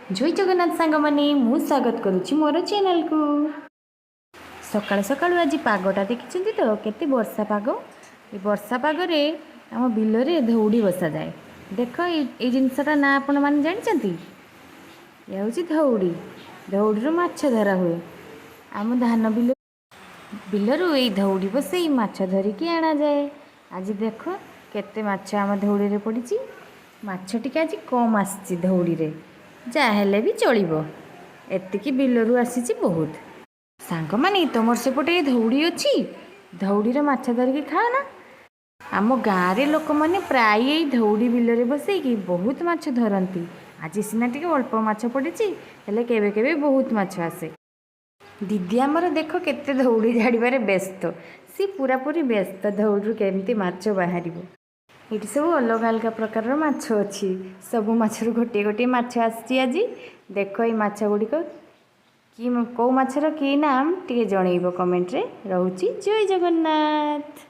ଜୟ ଜଗନ୍ନାଥ ସାଙ୍ଗମାନେ, ମୁଁ ସ୍ୱାଗତ କରୁଛି ମୋର ଚ୍ୟାନେଲକୁ। ସକାଳୁ ସକାଳୁ ଆଜି ପାଗଟା ଦେଖିଛନ୍ତି ତ, କେତେ ବର୍ଷା ପାଗ। ଏ ବର୍ଷା ପାଗରେ ଆମ ବିଲରେ ଧଉଡ଼ି ବସାଯାଏ। ଦେଖ, ଏଇ ଜିନିଷଟା ନା ଆପଣମାନେ ଜାଣିଛନ୍ତି? ଏ ହେଉଛି ଧଉଡ଼ି। ଧଉଡ଼ିରୁ ମାଛ ଧରା ହୁଏ। ଆମ ଧାନ ବିଲରୁ ଏଇ ଧଉଡ଼ି ବସେଇ ମାଛ ଧରିକି ଆଣାଯାଏ। ଆଜି ଦେଖ କେତେ ମାଛ ଆମ ଧଉଡ଼ିରେ ପଡ଼ିଛି। ମାଛ ଟିକେ ଆଜି କମ୍ ଆସିଛି ଧଉଡ଼ିରେ, ଯାହା ହେଲେ ବି ଚଳିବ। ଏତିକି ବିଲରୁ ଆସିଛି ବହୁତ। ସାଙ୍ଗମାନେ, ତୁମର ସେପଟେ ଏ ଧଉଡ଼ି ଅଛି? ଧଉଡ଼ିରେ ମାଛ ଧରିକି ଖାଅ ନା? ଆମ ଗାଁରେ ଲୋକମାନେ ପ୍ରାୟ ଏଇ ଧଉଡ଼ି ବିଲରେ ବସେଇକି ବହୁତ ମାଛ ଧରନ୍ତି। ଆଜି ସିନା ଟିକେ ଅଳ୍ପ ମାଛ ପଡ଼ିଛି, ହେଲେ କେବେ କେବେ ବହୁତ ମାଛ ଆସେ। ଦିଦି ଆମର ଦେଖ କେତେ ଧଉଡ଼ି ଝାଡ଼ିବାରେ ବ୍ୟସ୍ତ। ସିଏ ପୁରାପୁରି ବ୍ୟସ୍ତ, ଧଉଡ଼ିରୁ କେମିତି ମାଛ ବାହାରିବ। ଏଇଠି ସବୁ ଅଲଗା ଅଲଗା ପ୍ରକାରର ମାଛ ଅଛି। ସବୁ ମାଛରୁ ଗୋଟିଏ ଗୋଟିଏ ମାଛ ଆସିଛି ଆଜି। ଦେଖ, ଏଇ ମାଛ ଗୁଡ଼ିକ କି, କେଉଁ ମାଛର କି ନାମ ଟିକେ ଜଣେଇବ କମେଣ୍ଟରେ। ରହୁଛି, ଜୟ ଜଗନ୍ନାଥ।